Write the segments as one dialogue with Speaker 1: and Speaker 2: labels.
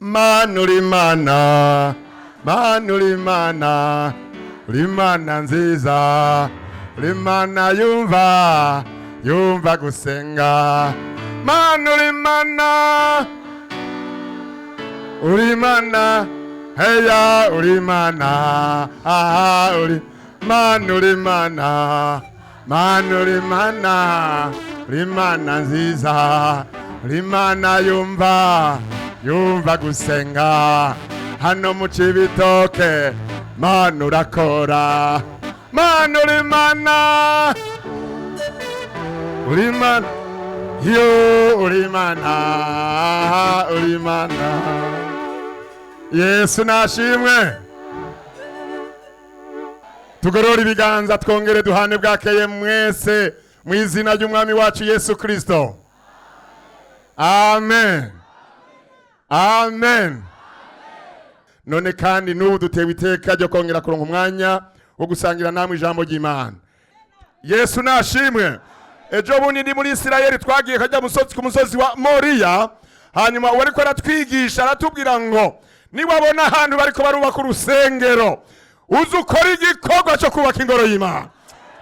Speaker 1: Mana uri Mana, Mana uri Mana, uri Mana nziza, uri Mana yumva, yumva gusenga. Mana uri Mana, uri Mana, heya uri Mana, aha uri Mana uri Mana, Mana uri Mana, uri Mana nziza, uri Mana yumva, yumva gusenga. Hano mu Cibitoke, Mana urakora, Mana uri Mana, uri Mana, yo uri Mana, uri Mana. Yesu nashimwe. Tugorore ibiganza twongere duhane bwakeye mwese mu izina ry'umwami wacu Yesu Kristo. Amen. Amen. None kandi n'ubu dutewe iteka ryo kongera kuronka umwanya wo gusangira namwe ijambo ry'Imana. Yesu nashimwe. Ejo bundi ndi muri Isirayeli twagiye kajya musozi ku musozi wa Moriya, hanyuma uwo ariko aratwigisha aratubwira ngo niwabona ahantu bariko barubaka urusengero uze ukora igikorwa cyo kubaka ingoro y'Imana.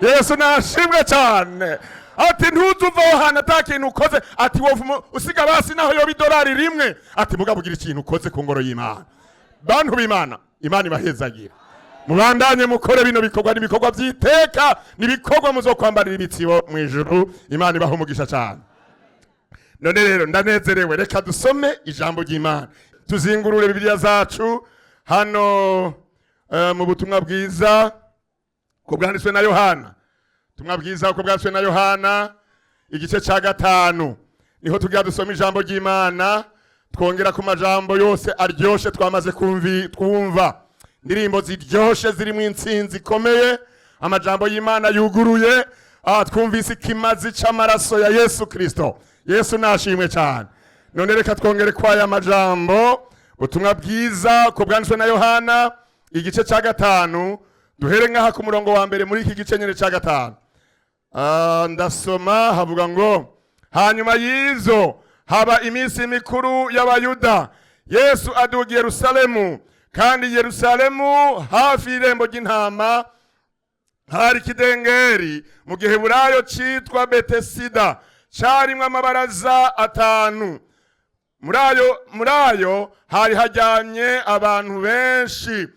Speaker 1: Yesu nashimwe cyane. Ati ntuze uva aho hantu ata kintu ukoze, ati wova usiga basi naho yoba idolari rimwe, ati mugabo ugira ikintu ukoze ku ngoro y'Imana. Bantu b'Imana, Imana ibahezagira. Mubandanye mukore bino bikorwa, n'ibikorwa by'iteka, n'ibikorwa muzokwambarira ibitsibo mu ijuru. Imana ibaha umugisha cyane. None rero ndanezerewe, reka dusome ijambo ry'Imana, tuzingurure Bibiliya zacu hano mu butumwa bwiza ko bwanditswe na Yohana. Ubutumwa bwiza ko bwanditswe na Yohana igice cya 5, niho tugira dusome ijambo ry'Imana, twongera ku majambo yose aryoshe twamaze twumva indirimbo ziryoshe zirimo intsinzi ikomeye, amajambo y'Imana yuguruye. Twumvise ikimazi c'amaraso ya Yesu Kristo. Yesu nashimwe cyane. None reka twongere kwaya majambo, ubutumwa bwiza ko bwanditswe na Yohana igice cya 5, duhere ngaha ku murongo wa mbere muri iki gice nyene cya 5. Ndasoma havuga ngo hanyuma y'izo haba iminsi mikuru y'Abayuda, Yesu aduga Yerusalemu, kandi Yerusalemu hafi y'irembo ry'intama hari ikidengeri mu giheburayo citwa Betesida, carimwo amabaraza 5. Muri ayo hari hajyamye abantu benshi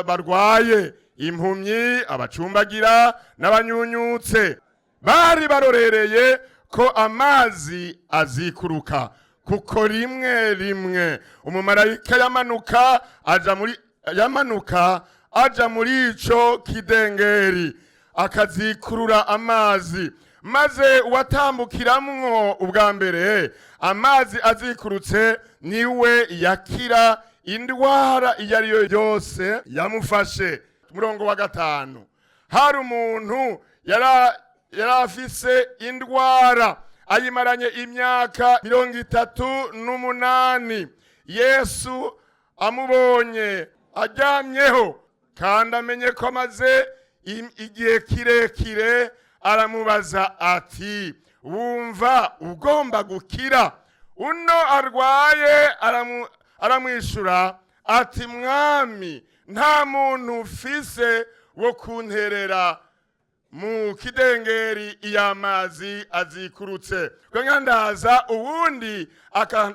Speaker 1: barwaye, impumyi, abacumbagira n'abanyunyutse. Bari barorereye ko amazi azikuruka, kuko rimwe rimwe umumarayika yamanuka aja muri ico kidengeri akazikurura amazi, maze uwatambukiramwo ubwa mbere amazi azikurutse niwe yakira indwara iyo ari yo yose yamufashe. Umurongo wa 5, hari umuntu yari afise indwara ayimaranye imyaka 38. Yesu amubonye aryamyeho kandi amenye ko amaze igihe kirekire, aramubaza ati wumva ugomba gukira? Uno arwaye aramwishura ati mwami, nta muntu ufise wo kunterera mu kidengeri iyo amazi azikurutse, nkandaza uwundi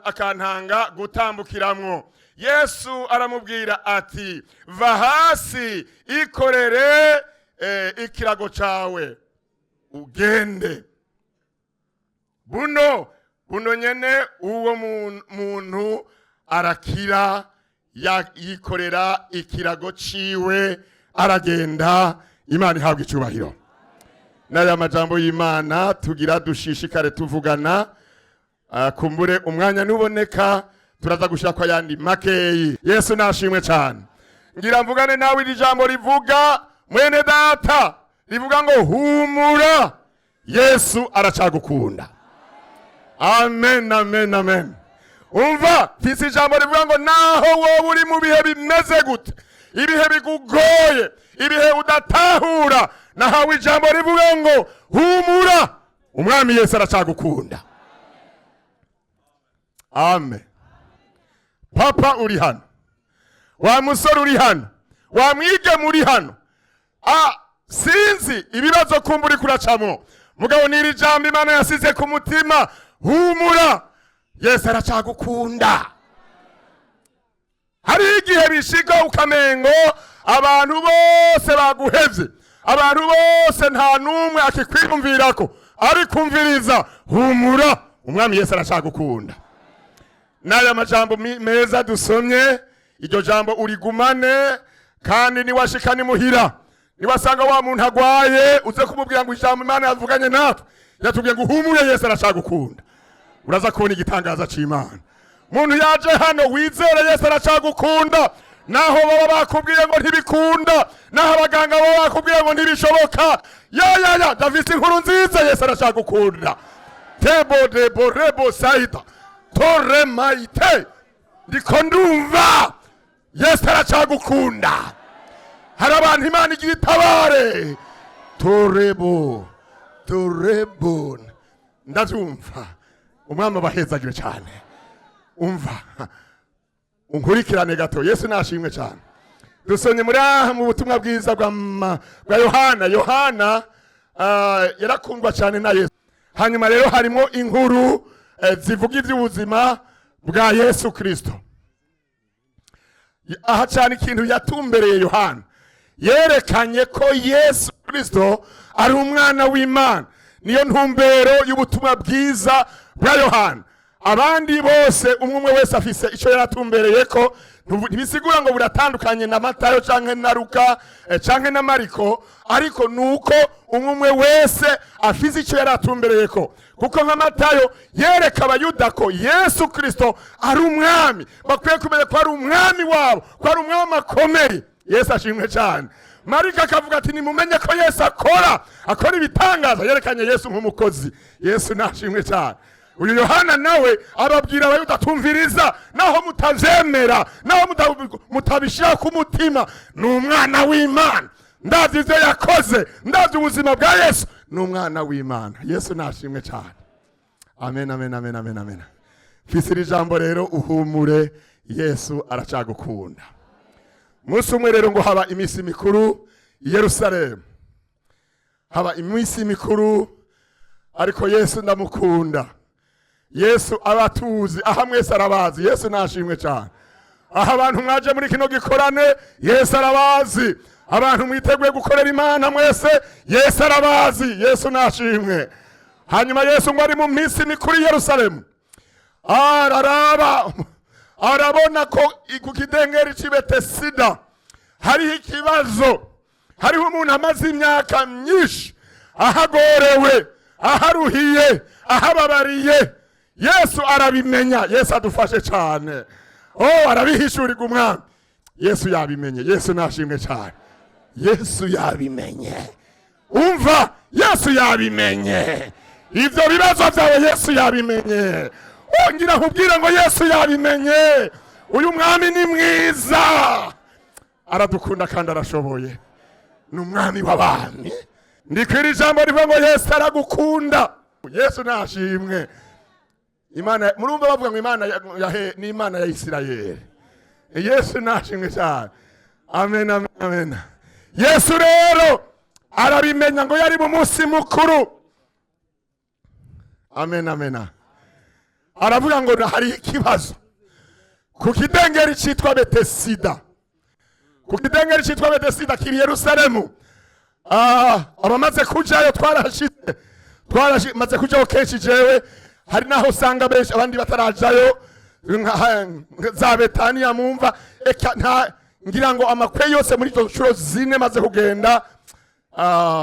Speaker 1: akantanga gutambukiramwo. Yesu aramubwira ati va hasi, ikorere ikirago cawe ugende. Buno nyene uwo muntu arakira, yikorera ikirago ciwe aragenda. Imana ihabwa icubahiro. N'aya majambo y'Imana tugira dushishikare tuvugana, kumbure umwanya nuboneka turaza gushira kwa yandi makeyi. Yesu nashimwe cyane. Ngira mvugane nawe iri jambo rivuga, mwene data, rivuga ngo humura, Yesu aracagukunda. Amen, amen, amen. Umva, mfise ijambo rivuga ngo naho wowe uri mu bihe bimeze gute, Ibihe bigugoye, ibihe udatahura, nahawe ijambo rivuga ngo humura, umwami Yesu aracagukunda. Amen. Papa uri hano, wa musore uri hano, wa mwigeme uri hano, sinzi ibibazo kumva uri kuracamwo, mugabo niri jambo Imana yasize ku mutima: humura, Yesu aracagukunda. Hari igihe bishika ukamengo abantu bose baguhevye, abantu bose nta n'umwe akikwiyumvirako, ariko umviriza, humura, umwami Yesu aracagukunda. N'aya majambo meza dusomye, iryo jambo urigumane, kandi niwashika nimuhira, niwasanga wa muntu agwaye, uze kumubwira ngo ijambo Imana yavuganye natwe yatubwiye ngo uhumure, Yesu aracagukunda. Uraza kubona igitangaza c'Imana. Muntu yaje hano, wizere Yesu aracagukunda. Naho baba bakubwiye ngo ntibikunda, naho abaganga baba bakubwiye ngo ntibishoboka, ya ya ya, ndafise inkuru nziza: Yesu aracagukunda. Tebo debo rebo saida tore maite, ndiko ndumva Yesu aracagukunda. Hari abantu Imana igira itabare. Torebo torebo, ndabyumva. Umwami abahezagire cyane. Umva, unkurikirane gato. Yesu nashimwe cyane. Dusomye muri aha mu butumwa bwiza bwa Yohana. Yohana yarakundwa cyane na Yesu. Hanyuma rero harimo inkuru zivuga iby'ubuzima bwa Yesu Kristo. Aha cyane ikintu yatumbereye Yohana, yerekanye ko Yesu Kristo ari umwana w'Imana. Niyo ntumbero y'ubutumwa bwiza bwa Yohana. Abandi bose, umwe umwe wese afise icyo yaratumbereye ko ntibisigura ngo buratandukanye na Matayo canke na Luka canke na Mariko, ariko nuko umwe umwe wese afise icyo yaratumbereye ko. Kuko nka Matayo yereka Abayuda ko Yesu Kristo ari umwami, bakwiye kumenya ko ari umwami wabo, ko ari umwami akomeye. Yesu ashimwe cyane. Mariko akavuga ati nimumenye ko Yesu akora ibitangaza, yerekanye Yesu nk'umukozi. Yesu nashimwe cyane. Uyu Yohana nawe ababwira Abayuda: tumviriza, naho mutavyemera, naho mutabishyira ku mutima, ni umwana w'Imana. Ndazi ibyo yakoze, ndazi ubuzima bwa Yesu, ni umwana w'Imana. Yesu nashimwe cyane. Amen, amen, amen, amen, amen. Mfise iri jambo rero: uhumure, Yesu aracagukunda. Umunsi umwe rero ngo haba iminsi mikuru i Yerusalemu, haba iminsi mikuru. Ariko Yesu ndamukunda. Yesu abatuzi aha mwese arabazi. Yesu nashimwe cyane. Aha abantu mwaje muri kino gikorane, Yesu arabazi. Abantu mwiteguye gukorera Imana mwese, Yesu arabazi. Yesu nashimwe. Hanyuma Yesu ngo ari mu minsi mikuru i Yerusalemu, araraba, arabona ko ku kidengeri cy'i Betesida hariho ikibazo, hariho umuntu amaze imyaka myinshi ahagorewe, aharuhiye, ahababariye. Yesu arabimenya. Yesu adufashe cyane. Oh, arabihishurirwa umwami. Yesu yabimenye. Yesu nashimwe cyane. Yesu yabimenye. Umva, Yesu yabimenye ibyo bibazo byawe. Yesu yabimenye. Wongera nkubwire ngo Yesu yabimenye. Uyu mwami ni mwiza, aradukunda kandi arashoboye, ni umwami w'abami. Ndikwira ijambo rivuga ngo Yesu aragukunda. Yesu nashimwe. Imana, murumva bavuga ngo Imana ni Imana ya Isirayeli. Yesu nashimwe cyane. Amen, amen, amen. Yesu rero arabimenya ngo yari mu munsi mukuru. Amen, amen. Aravuga ngo hari ikibazo ku kidengeri cyitwa Betesida, ku kidengeri cyitwa Betesida kiri Yerusalemu. Abamaze kujayo, twarashize, twaramaze kujayo kenshi. Jewe hari naho usanga benshi abandi batarajayo, za Betaniya mumva. Eka nta ngira ngo amakwe yose muri izo nshuro zine maze kugenda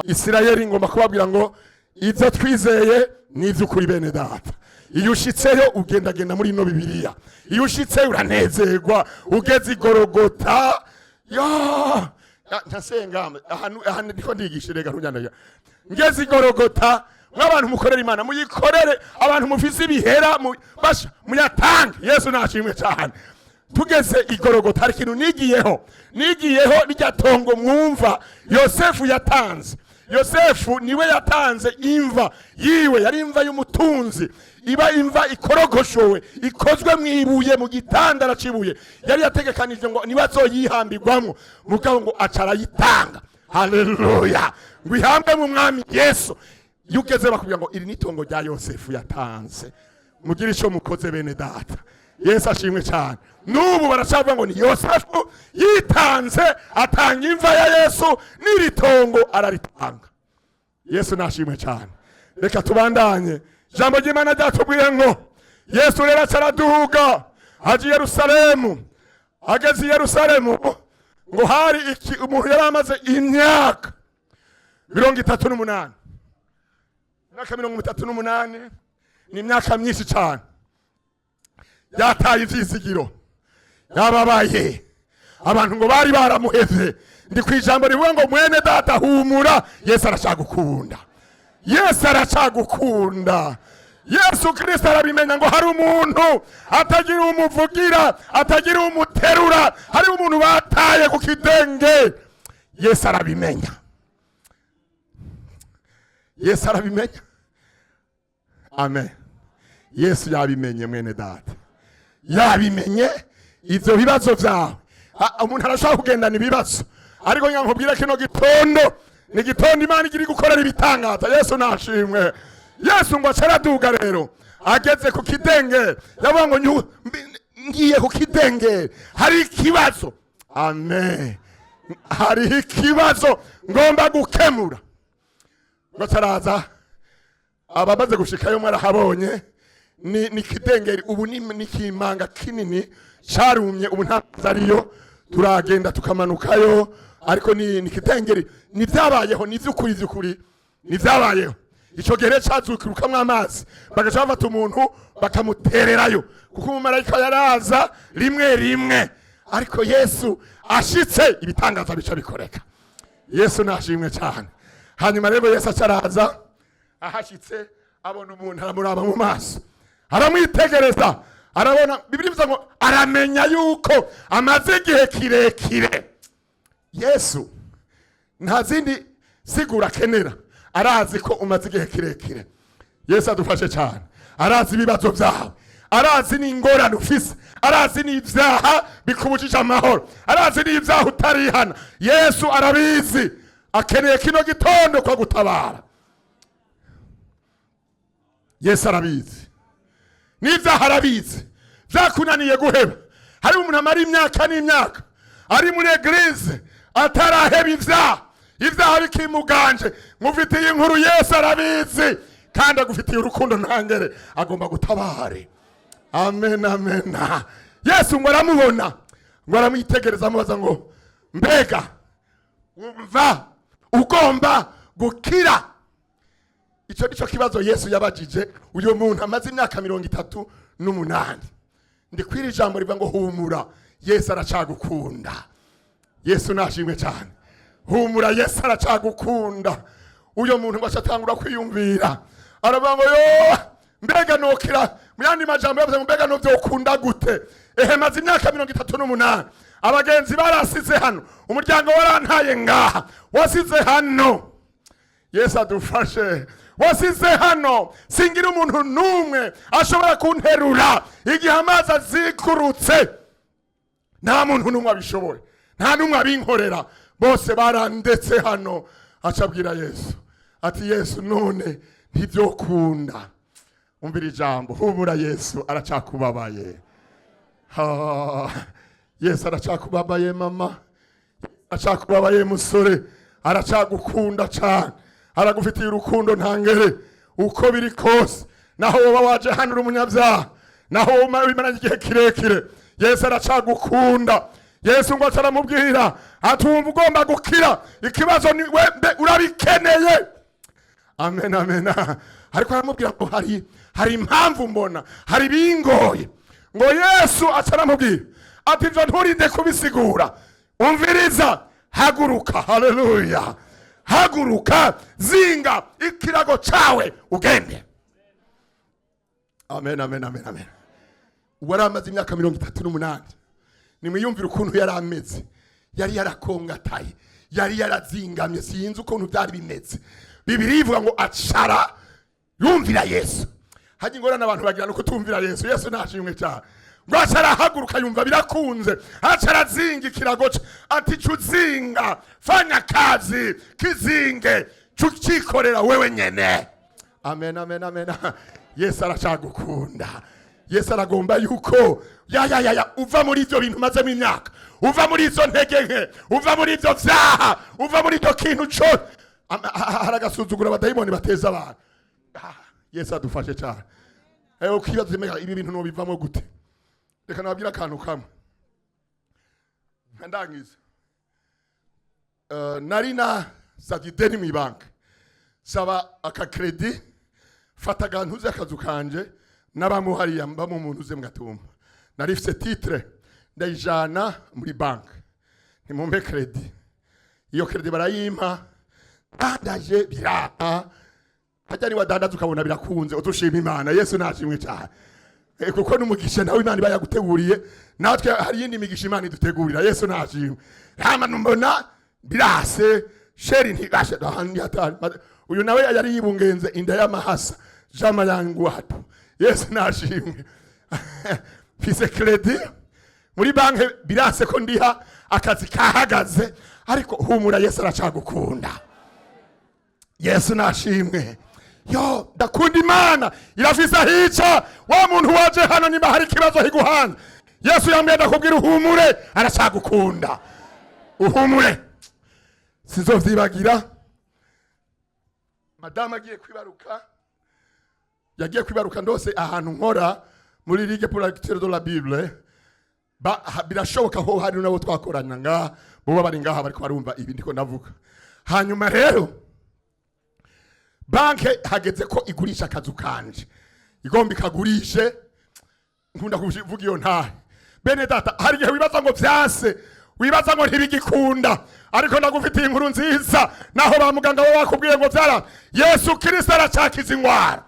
Speaker 1: Isirayeli, ngomba kubabwira ngo ibyo twizeye ni iby'ukuri. Bene data, iyo ushitseyo ugendagenda muri ino Bibiliya, iyo ushitseyo uranezerwa. Ugeze igorogota ya ntasenga ahantu, ahantu ndiko ndigisha, rega ntujyana. Ngeze igorogota, mw'abantu mukorera Imana, muyikorere. Abantu mufise ibihera basha muyatange. Yesu nashimwe cyane. Tugeze igorogota, hari ikintu nigiyeho rirya tongo mwumva Yosefu yatanze. Yosefu niwe yatanze imva yiwe, yari imva y'umutunzi, iba imva ikorogoshowe, ikozwe mu ibuye, mu gitandara c'ibuye. Yari yategekanije ngo niwe azoyihambirwamwo, mugabo ngo aca arayitanga, haleluya, ngo ihambe mu Mwami Yesu. Iyo ugeze bakubwira ngo iri ni itongo rya Yosefu yatanze, mugire icyo mukoze, bene data. Yesu ashimwe cyane. N'ubu baracavuga ngo ni Yosefu yitanze, atanga imva ya Yesu, n'iri tongo araritanga. Yesu nashimwe cyane. Reka tubandanye. Ijambo ry'Imana ryatubwiye ngo Yesu rero aca araduga aja i Yerusalemu. Ageze i Yerusalemu, ngo hari iki? Umuntu yari amaze imyaka 38. Imyaka 38 ni imyaka myinshi cyane. Yataye ivyizigiro, yababaye, abantu ngo bari baramuhevye. Ndi ku ijambo rivuga ngo: mwene data, humura, Yesu aracagukunda, Yesu aracagukunda. Yesu Kirisito arabimenya ngo hari umuntu atagira umuvugira, atagira umuterura, hari umuntu bataye ku kidenge. Yesu arabimenya, Yesu arabimenya. Amen. Yesu yabimenye, mwene data, yabimenye ivyo bibazo vyawe. Umuntu arashobora kugendana ibibazo, ariko ngira nkubwire, kino gitondo ni gitondo Imana igira gukorera ibitangaza. Yesu nashimwe. Yesu ngo acaraduga rero, ageze ku kidengeri yavuga ngo ngiye ku kidengeri, hari ikibazo. Amen. Hariho ikibazo ngomba gukemura. Ngo acaraza. Abamaze gushikayo mwarahabonye, ni kidengeri ubu ni kimanga kinini carumye, ubu nta mazi ariyo, turagenda tukamanukayo, ariko ni kidengeri. Ni vyabayeho, ni vy'ukuri, vy'ukuri ni vyabayeho. Ico gihe rero cazukirukamwo amazi, bagaca bafata umuntu bakamutererayo, kuko umumarayika yaraza rimwe rimwe. Ariko Yesu ashitse, ibitangaza bica bikoreka. Yesu nashimwe cyane. Hanyuma rero Yesu acaraza, ahashyitse abona umuntu, aramuraba mu maso, aramwitegereza, arabona. Bibiri bivuga ngo aramenya yuko amaze igihe kirekire. Yesu nta zindi sigura akenera, arazi ko umaze igihe kirekire. Yesu adufashe cyane. Arazi ibibazo byawe, arazi n'ingorane ufise, arazi n'ibyaha bikubujije amahoro, arazi n'ibyaha utarihana. Yesu arabizi, akeneye kino gitondo ko gutabara. Yesu arabizi n'ibyaha, arabizi byakunaniye guheba. Hari umuntu amara imyaka n'imyaka ari muri église ataraheba ibyaha, ibyaha bikimuganje. Mufitiye inkuru: Yesu arabizi kandi agufitiye urukundo ntangere, agomba gutabare. Amen, amen. Yesu ngo aramubona, ngo aramwitegereza, amubaza ngo: mbega wumva ugomba gukira? Icyo nicyo kibazo Yesu yabajije uyu muntu amaze imyaka 38. Ndi kwira ijambo rivuga ngo: humura, Yesu aracagukunda. Yesu nashimwe cyane. Humura, Yesu aracagukunda. Uyo muntu ngo acatangura kwiyumvira, aravuga ngo: yo, mbega nokira? Mu yandi majambo yavuze ngo: mbega novyokunda gute? Ehe, maze imyaka 38, abagenzi barasize hano, umuryango warantaye ngaha, wasize hano. Yesu adufashe. Wasize hano, singira umuntu n'umwe ashobora kunterura igihe amazi azikurutse. Nta muntu n'umwe abishoboye, nta n'umwe abinkorera, bose barandetse hano. Acabwira Yesu ati: Yesu, none ntibyokunda? Umvira ijambo: humura, Yesu aracakubabaye. Ha, Yesu aracakubabaye, mama, aracakubabaye, musore, aracagukunda cyane, aragufitiye urukundo ntangere. Uko biri kose, naho woba waje hano uri umunyabyaha, naho woba wimaranye igihe kirekire, Yesu aracagukunda. Yesu ngo aca aramubwira ati: wumva ugomba gukira? Ikibazo ni we, mbe urabikeneye? Amen, amen. Ariko aramubwira ngo hari impamvu mbona hari bingoye. Ngo Yesu aca aramubwira ati: ibyo nturinde kubisigura, umviriza, haguruka. Haleluya. Haguruka, zinga ikirago cawe ugende. Amen, amen, amen, amen. Uwari amaze imyaka 38. Nimwiyumvire ukuntu yari ameze. Yari yarakongataye, yari yarazingamye, sinzi ukuntu byari bimeze. Bibiri ivuga ngo acara yumvira Yesu. Hajya ingorane abantu bagira no kutumvira Yesu. Yesu nashimwe cyane. Ngo aca arahaguruka, yumva birakunze, aca arazinga ikirago ce, ati: "Cuzinga, fanya kazi, kizinge, cucikorera wewe nyene." Amen, amen, amen. Yesu aracagukunda. Yesu aragomba yuko ya ya ya ya uva muri ibyo bintu umazemo imyaka, uva muri izo ntege nke, uva muri ibyo vyaha, uva muri ibyo kintu cose. Hari agasuzuguro abadayimoni bateza abantu. Ah, Yesu adufashe cyane. Ukibaza uti: "Ibi bintu nobivamo gute?" Reka nababwire akantu kamwe ndangiza. Nari nasabye ideni mu ibanki, saba aka crédit, fata agantuze akazu kanje n'abamuhariya mba mu muntu uze mugatumba. Nari mfise titre, ndayijana muri banki: "Ntimumpe crédit." Iyo crédit barayimpa, dandaje biraka. Hajya ni wadandaza ukabona birakunze, udushima Imana. Yesu nashimwe cyane. Kuko n'umugisha nawe Imana iba yaguteguriye. Natwe hari iyindi migisha Imana idutegurira. Yesu nashimwe. Hama mbona birase, chéri ntibashe ahandi hatari. Uyu nawe yari yibungenze inda y'amahasa jama yangu watu. Yesu nashimwe. Mfise crédit muri banki, birase ko ndiha, akazi kahagaze, ariko humura, Yesu aracagukunda. Yesu nashimwe. Yo, ndakunda Imana, irafise ahica. Wa muntu waje hano, nimba hari ikibazo higuhanze, Yesu yambwiye ndakubwira: uhumure, aracagukunda, uhumure. Sinzovyibagira, madamu agiye kwibaruka, yagiye kwibaruka, ndose ahantu nkora muri Ligue pour la lecture de la Bible. Birashoboka ko hari nabo twakorana ngaha, boba bari ngaha bariko barumva ibi ndiko ndavuga. Hanyuma rero banke hageze ko igurisha akazu kanje, igomba ikagurishe. Nkunda kuvuga iyo ntahe. Bene data, hari igihe wibaza ngo vyase, wibaza ngo ntibigikunda, ariko ndagufitiye inkuru nziza. Naho ba muganga bo bakubwiye ngo vyara, Yesu Kristo aracakiza ingwara,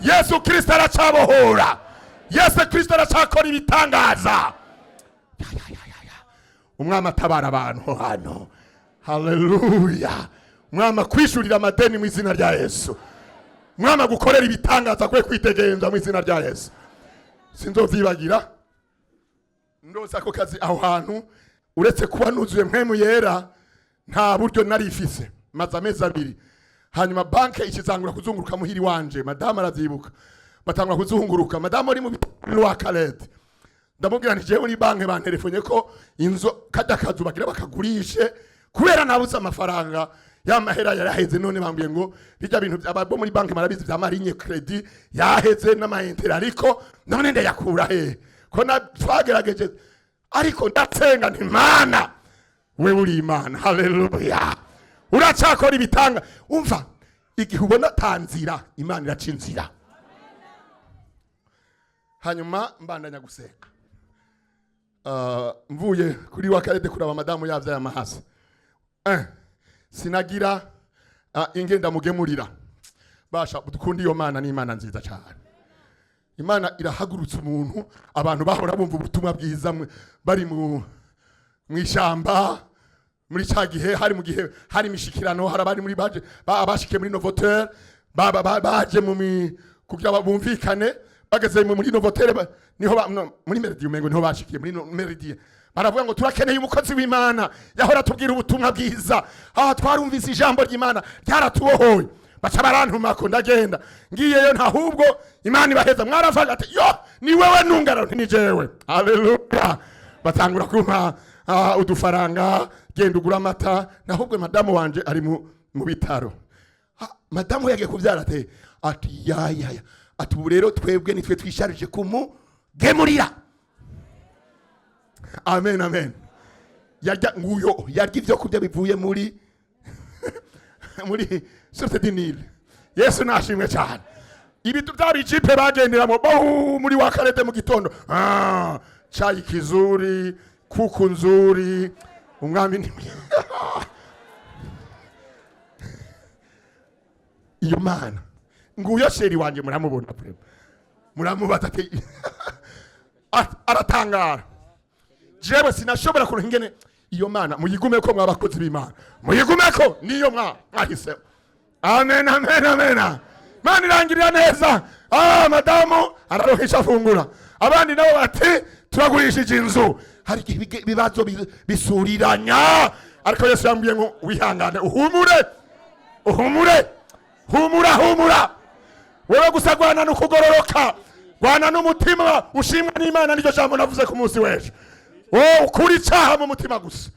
Speaker 1: Yesu Kristo aracabohora, Yesu Kristo aracakora ibitangaza. Ya, ya, ya, ya, ya. Umwami atabara abantu hano. Haleluya! Umwami akwishurira amadeni mu izina rya Yesu. Umwami agukorera ibitangaza, kwe kwitegenza mu izina rya Yesu. Sinzovyibagira, ndose ako kazi aho hantu, uretse kuba nuzuye Mpwemu Yera, nta buryo nari ifise, maze amezi 2. Hanyuma banke ikizangura kuzunguruka muhiri wanje, madamu aravyibuka, batangura kuzunguruka. Madamu ari mu bitaro wa Karete. Ndamubwira nti: "Jewe muri banke banterefonye ko inzu kajya kazu bagira bakagurishe kubera nabuze amafaranga, ya mahera yaraheze. None bambwiye ngo bijya bintu abo muri banke marabizi vya ma ligne crédit yaheze n'ama intérêts, ariko none ndayakura he ko na twagerageje?" Ariko ndatsenga nti: "Mana, wewe uri Imana." Haleluya! Uracakora ibitanga. Umva, igihe ubona tanzira, Imana iraca inzira. Hanyuma mbandanya gusenga. Mvuye kuri wa karede kuraba madamu yavyaye amahasa, sinagira ingenda mugemurira. Basha dukunda iyo Mana, ni Imana nziza cyane. Imana irahagurutsa umuntu. Abantu bahora bumva ubutumwa bwiza bari mu ishyamba. Muri cya gihe hari mu gihe hari imishikirano, hari abari muri baje abashikiye muri Novotel, baje kugira bumvikane. Bageze muri Novotel, niho no, muri Méridien, umengo niho bashikiye muri Méridien, baravuga ngo: "Turakeneye umukozi w'Imana yahora atubwira ubutumwa bwiza. Aha twarumvise ijambo ry'Imana ryaratubohoye." Baca barantumako, ndagenda. Ngiyeyo, ntahubwo Imana ibaheza mwaravuga ati: "Yo, ni wewe nungaro?" Nti: "Ni jewe." Haleluya! Batangura kumpa udufaranga: "Genda ugura amata." Nahubwo madamu wanje ari mu bitaro. Ah, madamu yagiye kubyara, ati: "Ya ya ya." Ati: "Ubu rero twebwe nitwe twisharije kumugemurira." Amen, amen. Yarya nguyo, yarya ibyo kurya bivuye muri source du Nil. Yesu nashimwe cyane. Ibi bya bijipe bagenderamo bahu muri wa karete mu gitondo, chai kizuri, kuku nzuri. Umwami ni iyo Mana. Nguyo chéri wanje, muramubona vraiment, muramubaza ati aratangara. Jewe sinashobora kuronka ingene iyo Mana muyigumeko. Mwabakozi b'Imana, muyigumeko, niyo mwahisemo. Amen, amen, amen. Mana irangirira neza. Ah, madamu araronka icyo afungura. Abandi nabo bati turagurishije inzu. Hari igihe ibibazo bisuriranya, ariko Yesu yambwiye ngo wihangane, uhumure, uhumure, humura, humura. Wewe gusa rwana no kugororoka, rwana n'umutima ushimwa n'Imana. Niryo jambo navuze ku munsi w'ejo. Wowe ukura icyaha mu mutima gusa.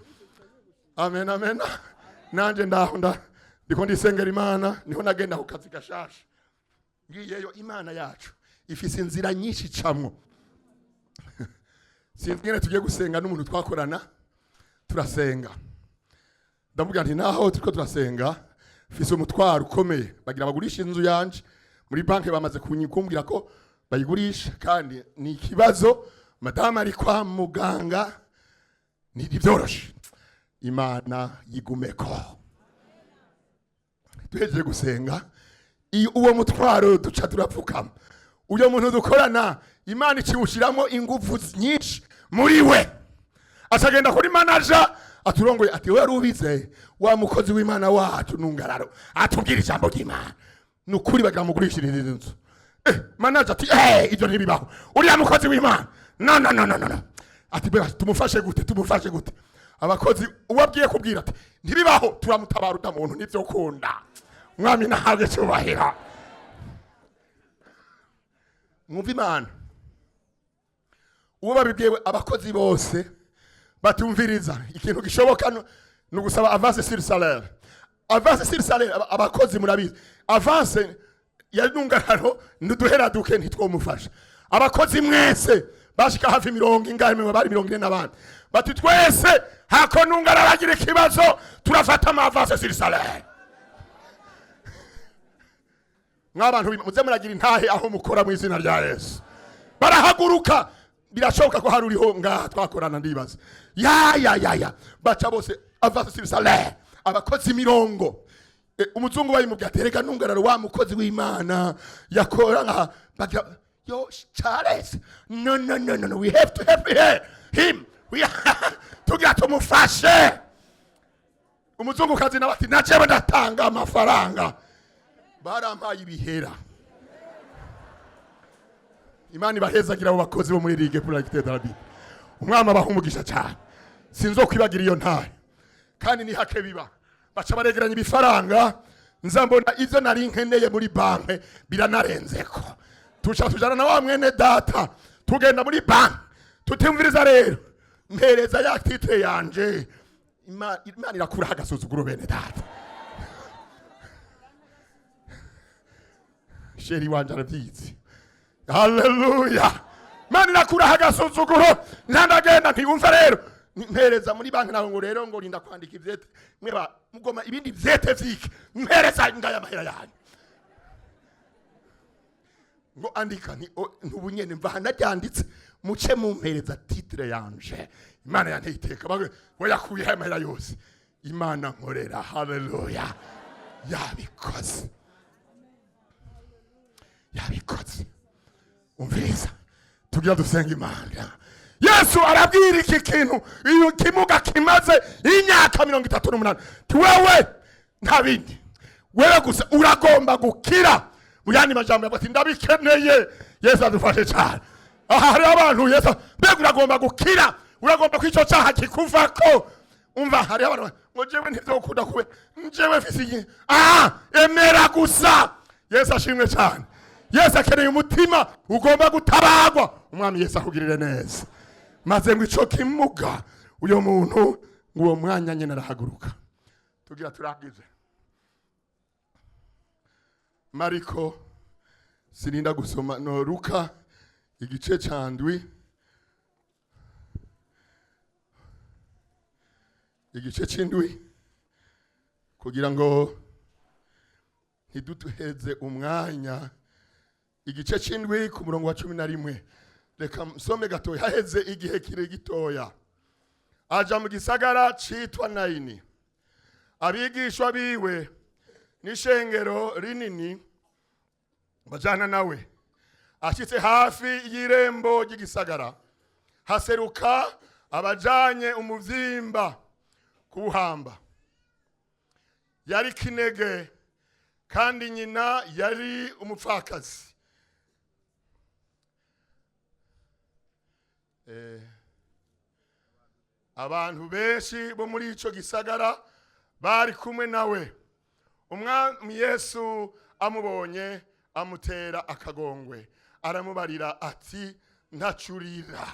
Speaker 1: Amen, amen. Nanjye ndaho ndiko ndisengera Imana, niho nagenda ku kazi gashasha. Ngiyeyo, Imana yacu ifise inzira nyinshi icamwo. Sinzi ingene tugiye gusenga n'umuntu twakorana. Turasenga, ndamubwira nti naho turiko turasenga, mfise umutwaro ukomeye. Bagira bagurisha inzu yanje muri banki, bamaze kumbwira ko bayigurisha, kandi ni ikibazo, madamu ari kwa muganga, ni ntibyoroshe. Imana yigumeko. Duhejeje gusenga, iyo uwo mutwaro duca turapfukama. Uyo muntu dukorana, Imana ikiwushyiramo ingufu nyinshi muri we, acagenda kuri manager aturongoye ati: "We wari wa mukozi w'Imana wacu Nungararo atubwira ijambo ry'Imana, ni ukuri bagira mugurishirize inzu." Manager ati: "Ibyo ntibibaho, uriya mukozi w'Imana, no, no, no, no, no, no." Ati: "Bega tumufashe gute? Tumufashe gute?" Abakozi uwabwiye kubwira ati: "Ntibibaho, turamutabara uda muntu nivyo kunda." Mwami nahabwe cyubahiro. Mwumva Imana. Uwo babibwiwe, abakozi bose batumviriza ikintu gishoboka ni ugusaba avance sur salaire. Avance sur salaire, abakozi murabizi, avance ya Nungararo nuduhera duke ntitwomufasha. Abakozi mwese bashika hafi mirongo ingahe, mwe bari 40 n'abandi, bati: "Twese hako Nungararo agira ikibazo, turafata ama avance sur salaire." Mwabantu muze muragira intahe aho mukora mu izina rya Yesu. Barahaguruka. Birashoboka ko hari uriho ngaha twakorana, ndibaza. Ya, ya, ya, ya, baca bose avance sur salaire, abakozi mirongo. Umuzungu bayimubwiye ati: "Rega Nungararo wa mukozi w'Imana yakora nka bagira yo Charles, no, no, no, no, no, we have to help him, we tugira tumufashe." Umuzungukazi nawe ati: "Najewe ndatanga amafaranga." Barampaye ibihera. Imana ibahezagira abo bakozi bo muri Ligue pour la lecture de la Bible. Umwami abaha umugisha cyane. Sinzokwibagira iyo ntare, kandi ni hake biba. Baca baregeranya ibifaranga, nza mbona ivyo nari nkeneye muri banke biranarenzeko. Tuca tujana na wa mwene data, tugenda muri banke, tutimviriza rero mpereza ya titre yanje. Imana irakuraho agasuzuguro, bene data. Chéri wanje arabyizi. Haleluya! Imana irakuraho agasuzuguro. Ntandagenda ntiyumva rero mpereza muri banki nawe ngo rero ngo rinda kwandika ivyete, mweba mugoma ibindi vyete vyiki, mpereza ngaya mahera yanyu. Ngo andika ni ntubu nyene mva hanaryanditse, muce mumpereza titre yanje. Imana yanteye iteka. Bagwe ngo yakuye amahera yose. Imana nkorera, haleluya, yabikoze, yabikoze. Umviriza, tugira dusenga Imana. Yesu arabwira iki kintu, iyo kimuga kimaze imyaka 38, ti: "Wewe nta bindi, wewe gusa uragomba gukira." Mu yandi majambo yavuga ati: "Ndabikeneye." Yesu adufashe cyane. Aha hariho abantu Yesu mbega uragomba gukira, uragomba ko icyo cyaha kikuvako. Umva, hariho abantu ngo jewe ntivyokunda kube njewe mfise iki. Ah, emera gusa. Yesu ashimwe cyane. Yesu akeneye umutima ugomba gutabagwa. Umwami Yesu akugirire neza. Maze ngo ico kimuga, uyo muntu ngo uwo mwanya nyene arahaguruka. Tugira turangize. Mariko, sirinda gusoma, no Luka igice ca ndwi, igice c'indwi, kugira ngo ntiduheze umwanya. Igice c'indwi ku murongo wa 11. Reka nsome gatoya. Haheze igihe kire gitoya, aja mu gisagara citwa Nayini. Abigishwa biwe n'ishengero rinini bajana nawe. Ashitse hafi y'irembo ry'igisagara, haseruka Abajanye umuvyimba kuwuhamba. Yari kinege, kandi nyina yari umupfakazi. Abantu benshi bo muri ico gisagara bari kumwe nawe. Umwami Yesu amubonye, amutera akagongwe, aramubarira ati: "Ntacurira."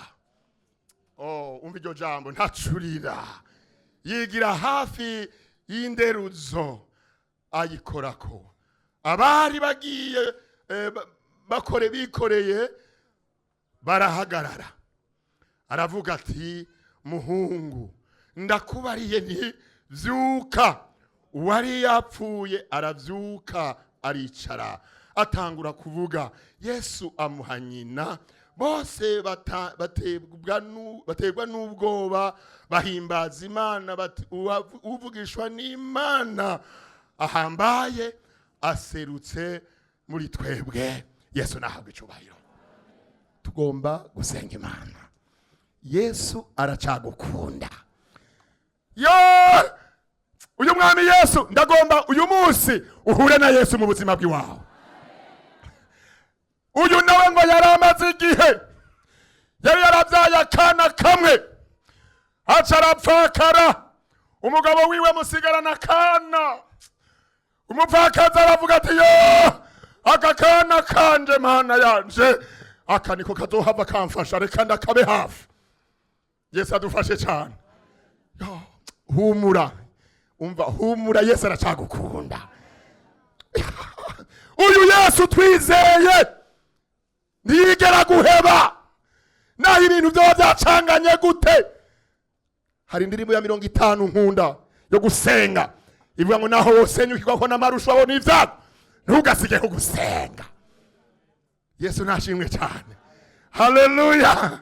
Speaker 1: Oh, umva iryo jambo, "Ntacurira." Yigira hafi y'inderuzo, ayikorako. Abari bagiye bakore bikoreye barahagarara. Aravuga ati: "Muhungu, ndakubariye nti vyuka." Uwari yapfuye aravyuka, aricara, atangura kuvuga. Yesu amuha nyina. Bose baterwa n'ubwoba, bahimbaza Imana bati: "Uvugishwa n'Imana ahambaye aserutse muri twebwe." Yesu nahabwa icubahiro. Tugomba gusenga Imana. Yesu aracagukunda. Yo, uyu mwami Yesu, ndagomba uyu munsi uhure na Yesu mu buzima bw'iwawe. Uyu nawe ngo yari amaze igihe, yari yarabyaye akana kamwe, aca arapfakara. Umugabo wiwe musigarana akana. Umupfakazi aravuga ati: "Yo, aka kana kanje, Mana yanje, aka niko kazohava kamfasha, reka ndakabe hafi." Yesu adufashe cyane. Yo, humura, umva, humura, Yesu aracagukunda. Uyu Yesu twizeye ntiyigera guheba, naho ibintu byaba byacanganye gute. Hari indirimbo ya 50 nkunda yo gusenga, ivuga ngo naho wosenyukirwako n'amarusho abona ibyago, ntugasigeho gusenga. Yesu nashimwe cyane, haleluya.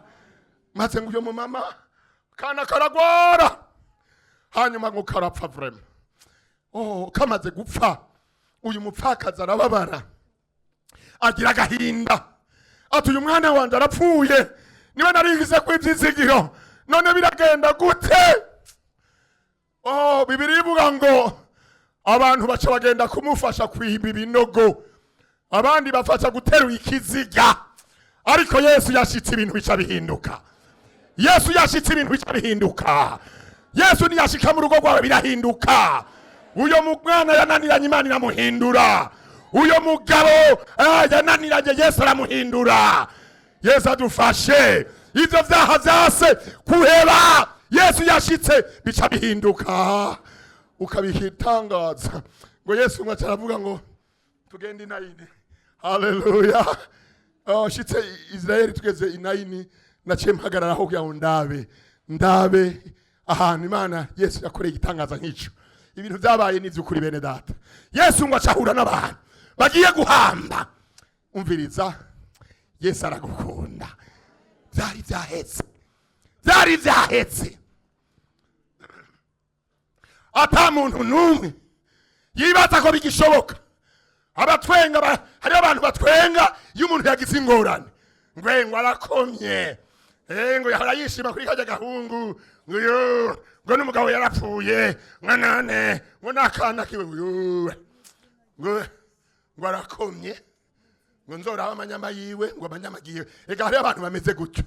Speaker 1: Maze ngo uyu mumama kana karagwara, hanyuma ngo karapfa vraiment. Oh, kamaze gupfa, uyu mupfakazi arababara, agira agahinda, ati: "Uyu mwana wanjye arapfuye, niba narigize ko ibyizigiro, none biragenda gute?" Oh, Bibiliya ivuga ngo abantu baca bagenda kumufasha kwimba ibinogo, abandi bafasha guterura ikiziga. Ariko Yesu yashitse, ibintu bica bihinduka. Yesu yashitse, ibintu bica bihinduka. Yesu niyashika mu rugo rwawe, birahinduka. Uyo mwana yananiranye, Imana iramuhindura. Uyo mugabo yananiranye, Yesu aramuhindura. Yesu adufashe. Ivyo vyaha vyase kuheba, Yesu yashitse bica bihinduka, ukabihitangaza. Ngo Yesu ngo aravuga ngo tugende Inayini. Haleluya. Oh, shitse Israeli, tugeze Inayini, naciye mpagarara aho kugira ngo ndabe ahantu Imana Yesu yakoreye igitangaza nk'ico. Ibintu byabaye ni iby'ukuri, bene data. Yesu ngo acahura n'abantu bagiye guhamba. Umviriza, Yesu aragukunda. Byari byahetse, byari byahetse, ata muntu n'umwe yibaza ko bigishoboka. Abatwenga hariho abantu batwenga iyo umuntu yagize ingorane, ngo arakomye. Ngo yahora yishima kuri kajya gahungu, ngo yo, ngo n'umugabo yarapfuye, ngo none ngo n'akana kiwe, ngo yo, ngo arakomye, ngo nzoraba amanyama yiwe, ngo amanyama agiye. Ega hariho abantu bameze gutyo,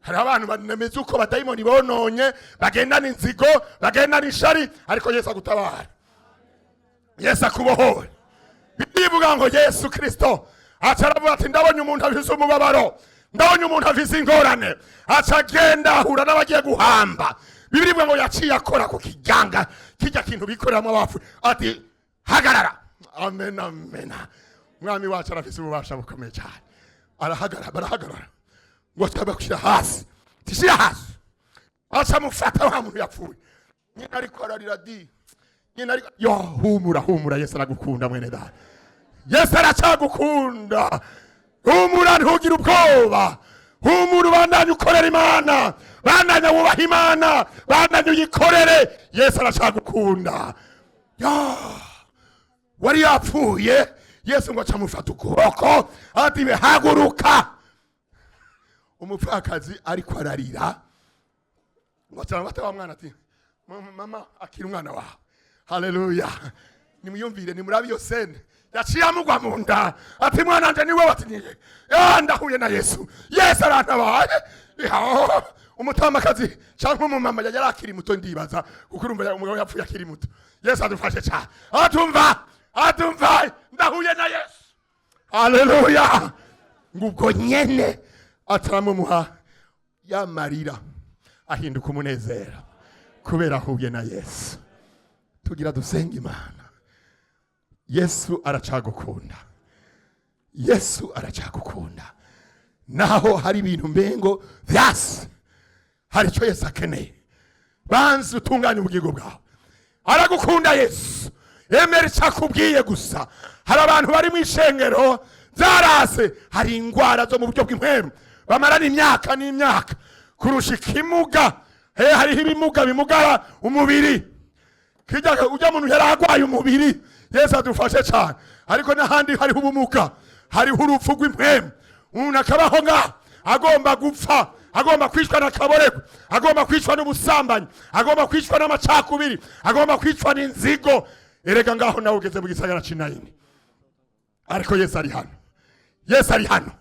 Speaker 1: hariho abantu bameze uko, badayimoni bononye, bagendana inzigo, bagendana ishari. Ariko Yesu agutabara, Yesu akubohore. Bivuga ngo Yesu Kristo aca aravuga ati: "Ndabonye umuntu afise umubabaro, ndabonye umuntu afise ingorane." Aca agenda, ahura n'abagiye guhamba. Bibiliya ivuga ngo yaciye akora ku kiganga kijya kintu bikoreramo abapfuye, ati: "Hagarara." Amen, amen. Umwami wacu arafise ububasha bukomeye cyane. Arahagarara, barahagarara, ngo atabashyira hasi, tishyira hasi. Aca amufata wa muntu yapfuye. Nyina ariko ararira di, nyina ariko yo. Humura, humura, Yesu aragukunda, mwene data. Yesu aracyagukunda. Humura, ntugire ubwoba. Humura, ubandanye ukorera Imana, bandanye wubaha Imana, bandanye uyikorere. Yesu aracyagukunda. Yo, wari yapfuye, Yesu ngo acamufata ukuboko, ati: "Haguruka." Umupfakazi ariko ararira. Ngo acara bata wa mwana ati: "Mama, akira umwana wawe." Haleluya! Nimuyumvire, nimurabe iyo scène. Yaciye amugwa mu nda ati: "Mwana wanje, niwe?" Ati: "Niye." "Ah, ndahuye na Yesu, Yesu arantabaye." Umutamakazi cyangwa umumama yari akiri muto, ndibaza, kuko urumva umugabo yapfuye akiri muto. Yesu adufashe cyane. Atumva, atumva: "Ndahuye na Yesu." Haleluya! Ngo ubwo nyene ataramumuha yamarira ahinduka umunezero kubera ahuye na Yesu. Tugira dusenga Imana. Yesu aracagukunda, Yesu aracagukunda naho hari ibintu mbengo vyase. Hari icyo Yesu akeneye: banza utunganye ubugingo bwawe. Aragukunda Yesu, emera icyo akubwiye gusa. Hari abantu bari mu ishengero byarase, hari indwara zo mu buryo bw'impwemu bamarana imyaka n'imyaka kurusha ikimuga. He, hariho ibimuga bimugara umubiri. Kijya ujya muntu yari arwaye umubiri. Yesu adufashe cyane. Ariko n'ahandi hariho ubumuga, hariho urupfu rw'impwemu. Umuntu akabaho ngaho agomba gupfa, agomba kwicwa n'akaborerwa, agomba kwicwa n'ubusambanyi, agomba kwicwa n'amacakubiri, agomba kwicwa n'inzigo. Erega ngaho nawe ugeze mu gisagara c'Inayini. Ariko Yesu ari hano, Yesu ari hano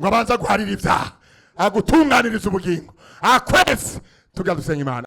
Speaker 1: ngo abanze guharira ibyaha, agutunganirize ubugingo, akwese. Tujya dusenga Imana.